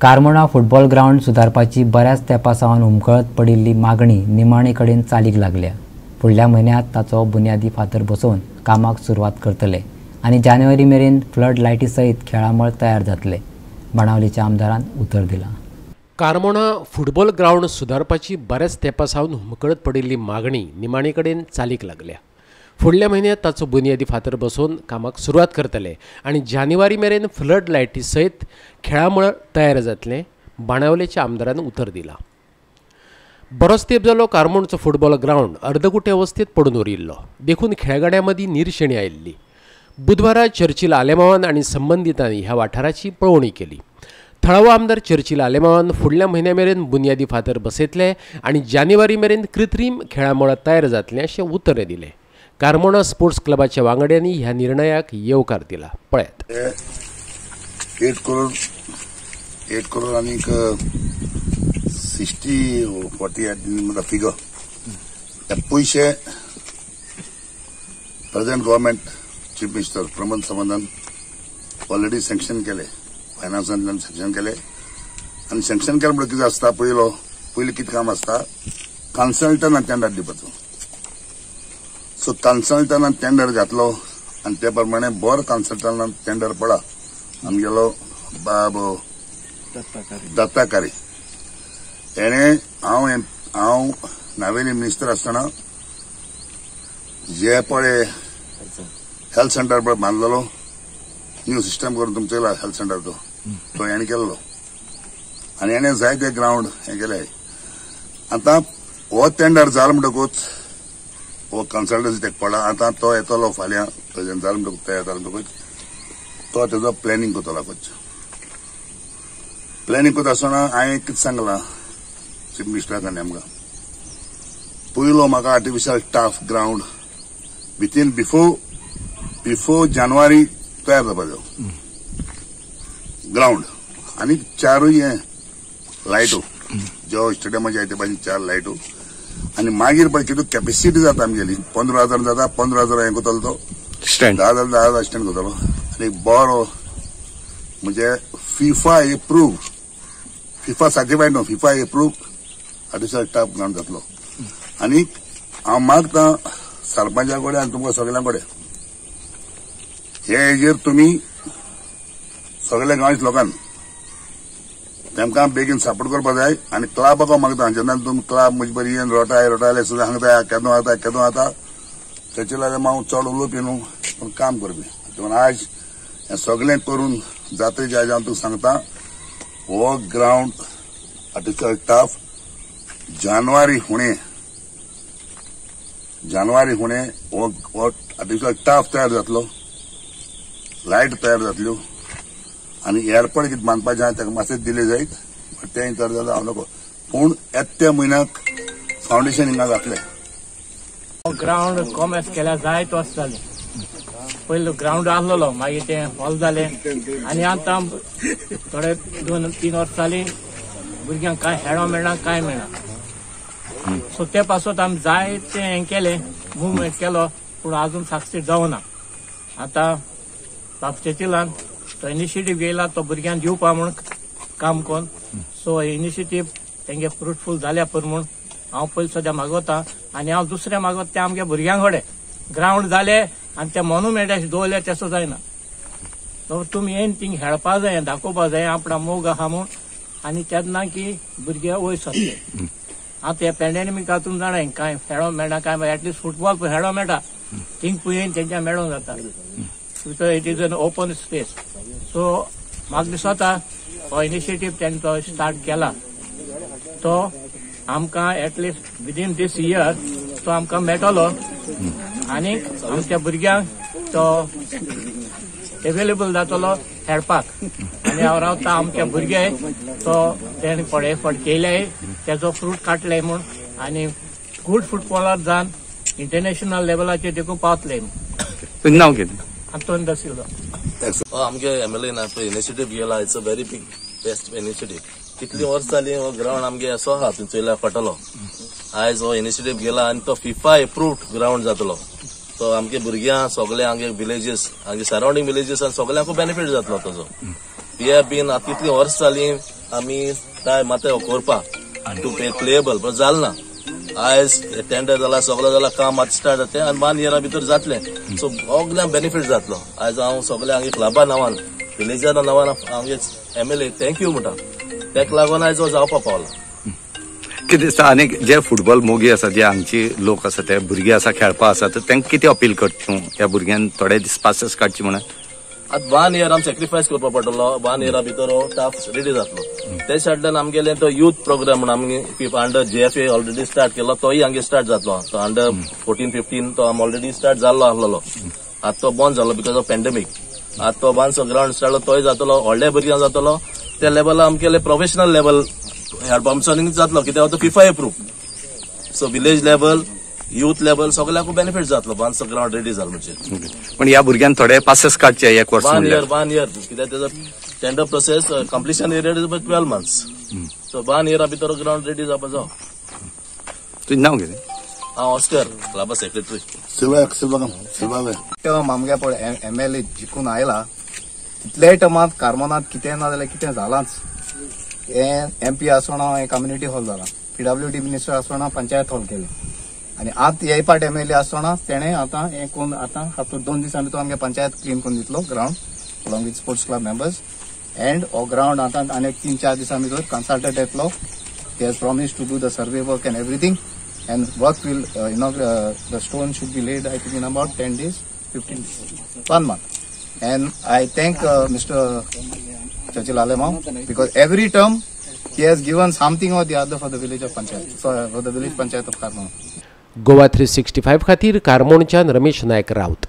कार्मोणा football ground सुदारपाची बऱ्याच तेंपा सावन हुमकळत पडिल्ली मागणी निमाणे कडेन चालीक लागल्या. फुडल्या म्हयन्यांत ताचो बुन्यादी फातर बसोवन कामाक सुरवात करतले आनी जानेवारी मेरेन फ्लड लायटी सयत खेळामळ तयार जातले, बाणावलीच्या आमदारान उतर दिलां. कार्मोणा फुटबॉल ग्रावंड सुदारपाची बऱ्याच तेंपा सावन हुमकळत पडिल्ली मागणी निमाणे कडेन चालीक लागल्या. फुडल्या म्हयन्यांत ताचो बुन्यादी फातर बसोवन कामाक सुरवात करतले आनी जानेवारी मेरेन फ्लड लायटी सयत खेळामळ तयार जातलें, बाणावलेच्या आमदारान उतर दिलां. बरोच तेंप जालो कार्मोणचो फुटबॉल ग्रावंड अर्दकुटे अवस्थेंत पडून उरिल्लो, देखून खेळगड्यां मदीं निर्शेणी आयिल्ली. बुधवारा चर्चिल आलेमावान आनी संबंदितांनी ह्या वाठाराची पळोवणी केली. थळावो आमदार चर्चिल आलेमावान फुडल्या म्हयन्या मेरेन बुन्यादी फातर बसयतले आनी जानेवारी मेरेन कृत्रीम खेळामळ तयार जातलें अशें उतर दिलें. कार्मोणा स्पोर्ट्स क्लबाच्या वांगड्यांनी ह्या निर्णयाक येवकार दिला. पळयात. 8 करोड 8 करोड आनीक 60-40 फिगर पयशे present government chief minister Pramod सावंतान already sanction केले, फायनान्सांतल्यान सँक्शन केले. आनी सँक्शन केलें म्हणल्यार कितें आसता, पयलो पयलीं कितें काम आसता, कन्सल्टंटान टेंडर दिवपाचो. सो कन्सल्टंटान टेंडर घातलो आनी ते प्रमाणे बरो कन्सल्टंटान टेंडर पडा आमगेलो बाब दत्ताकारी हेणें हांव नावेली मिनिस्टर आसतना जे पळय हेल्थ सेंटर पळय बांदलेलो न्यू सिस्टम करून तुमचो हेल्थ सेंटर तो हेणें केल्लो आनी हेणें जायते ग्रावंड हें केलें. आतां हो टेंडर जालो म्हणटकूच हो कन्सल्टन्सी तेका पडला. आतां तो येतलो फाल्यां प्रेजेंट जालो म्हणटकूच तो येतलो म्हणटकूच तो तेजो प्लॅनिंग करतलो. प्लॅनिंग करता आसतना हांवें कितें सांगलां चीफ मिनिस्टराक आनी आमकां, पयलो म्हाका artificial turf ground within before जानेवारी तयार जावपा जाय ग्रावंड आनी चारूय हे लायटो ज्यो स्टेडियमाचे ते भाशेन 4 लायटो आनी मागीर पळय कितू कॅपेसिटी जाता आमगेली 15,000 जाता, 15,000 हें करतलो तो 10,000 10,000 स्टँड करतलो आनी बरो म्हणजे फिफा एप्रूव, फिफा सर्टिफायड न्हू, FIFA approve artificial turf ground जातलो. आनी हांव मागता सरपंचा कडेन आनी तुमकां सगळ्यां कडेन हे हेजेर तुमी सगळ्या गांवच्या लोकांक तेमकां बेगीन सपोर्ट करपाक जाय. आनी क्लबाक मागता जेन्ना तुमी क्लब म्हजे बरी येवन रोटाय रोटायले सुद्दां सांगता केदो जाता केदो जाता, तेचे लागून हांव चड उलोवपी न्हू, पूण काम करपी. देखून आयज हें सगळें करून जात्रेच्या आयज हांव तुका सांगता, हो ग्रावंड आर्टिफिशियल टर्फ जानेवारी हुणे हो आर्टिफिशियल टर्फ तयार जातलो, लायट तयार जातल्यो आनी एअरपोर्ट कितें बांदपाचें आहा ताका मातशें डिले जायत, तें तयार जाता हांव नको, पूण येत्या म्हयन्याक फावंडेशन हिंगा जातलें. ग्रावंड कॉमर्स केल्यार जायत वर्स जालें. पयलो ग्रावंड आसलेलो, मागीर तें हॉल जालें आनी आतां थोडे 2-3 वर्स जालीं भुरग्यांक कांय खेळो मेळना, कांय मेळना. सो ते पासत आमी जाय तें हें केलें, मुवमेंट केलो, पूण आजून सक्सेस जावना. आतां बाब चर्चिलान तो इनिशिएटीव घेयला तो भुरग्यांक दिवपा म्हूण काम करून, सो इनिशिएटीव तेंगे फ्रुटफूल जाल्या पुरो म्हूण हांव पयलीं सद्या मागवता. आनी हांव दुसरें मागवता तें आमगे भुरग्यां कडेन ग्रावंड जाले आनी ते मोनुमेंट अशें दवरले तेसो जायना. तुमी येन थिंग खेळपा जाय, दाखोवपा जाय आपणा मोग आहा म्हूण, आनी तेन्ना की भुरगे वयर सरतले. आतां हे पॅन्डेमिकातून तुमी जाणा कांय खेळोंक मेळना, कांय एटलिस्ट फुटबॉल खेळोंक मेळटा, थिंग पळयन तेंच्या मेळोंक जाता. It is an open space. So म्हाका दिसता हो इनिशिएटीव तेंचो स्टार्ट केला तो आमकां at least within these year तो आमकां मेळटलो आनी आमच्या भुरग्यांक तो एवेलेबल जातलो खेळपाक. आनी हांव रावता आमच्या भुरगे तो तेणें फुडें एफर्ट केले तेजो फ्रूट काडले म्हूण आनी गूड फुटबॉलर जावन इंटरनॅशनल लेवलाचेर देखून पावतले. नांव कितें? अंतोन दा सिल्वा. आमगे एमएलए ना पळय initiative घेयला, it's a very big best initiative. कितली वर्स जाली हो ग्रावंड आमगे असो आहा, थंय चोयल्यार कळटलो. आयज हो इनिशिएटीव घेयला आनी तो फिफा एप्रूव्ड ग्रावंड जातलो. तो आमगे भुरग्यां सगळे आमगे विलेजीस, आमगे सरावंडींग विलेजीस आनी सगळ्यांकूय बेनिफीट जातलो ताजो. We have been कितली वर्स जाली आमी ट्राय मात करपा टू प्लेएबल, पण जालें ना. आयज टेंडर जाला, सगळें जाला, काम आतां स्टार्ट जातलें आनी 1 इयरा भितर जातलें. सो सगल्यांक बेनिफीट जातलो. आयज हांव सगळ्या हांगे क्लबा नांवान, विलेजा नांवान हांगे एमएलए thank you म्हणटा. तेका लागून आयज हो जावपा पावला. कितें दिसता आनी जे फुटबॉल मोगी आसा, जे हांगचे लोक आसा, ते भुरगे आसा खेळपा आसा, तर तांकां कितें अपील करता तूं ह्या भुरग्यान थोडे दीस पासेस काडचे म्हणून? आतां 1 इयर आमी सॅक्रिफायस करपा पडटलो. 1 इयरा भितर हो टास्क रेडी जातलो. ते सायडल्यान आमगेले तो यूथ प्रोग्राम म्हणून आमी अंडर JFA already start केलो, तोय हांगे स्टार्ट जातलो. तो अंडर 14-15 तो आमी ऑलरेडी स्टार्ट जाल्लो आसलेलो, आतां तो बंद जालो because of pandemic. आतां तो वन्स ग्रावंड स्टार्ट तोय जातलो, व्हडल्या भुरग्यांक जातलो. त्या लेवला आमगेले प्रोफेशनल लेवल हाडपा जातलो, कित्याक तो FIFA approve. So village level, youth level सगळ्याक बेनिफीट जातलो वन्स ग्रावंड रेडी जालो म्हणजे. पण ह्या भुरग्यांक थोडे पासेस काडचे एक वर्स, 1 इयर, कित्याक तेजो tender process completion period is 12 months. So 1 इयरा भितर ग्रावंड रेडी जावपा जाव. तुजें नांव कितें? हांव ऑस्कर, क्लबा सेक्रेटरी. सिल्वा टर्म आमगे पळय एमएलए जिखून आयला तितल्याय टर्मांत कार्मोनांत कितें ना जाल्यार कितें जालांच. हें एमपी आसतना हें कम्युनिटी हॉल जाला, PWD minister आसतना पंचायत हॉल केलें, आनी आतां हे पाट एमएलए आसतना तेणें आतां हें करून आतां हातूंत 2 दिसां भितर आमगे पंचायत क्लीन करून दितलो ground along with sports club members. And हो ग्रावंड आतां आनी 3-4 दिसां भितर कन्सल्टंट येतलो. He has promise to do the survey work and everything, and work will the stone should be laid I think in about 10 days, 15 days, 1 month. And I thank Mr. Churchill Alemao because every term he has given something or the other for the village of Panchayat, for the village Panchayat of Carmona. Goa 365 खातीर कार्मोणच्यान रमेश नायक राऊत.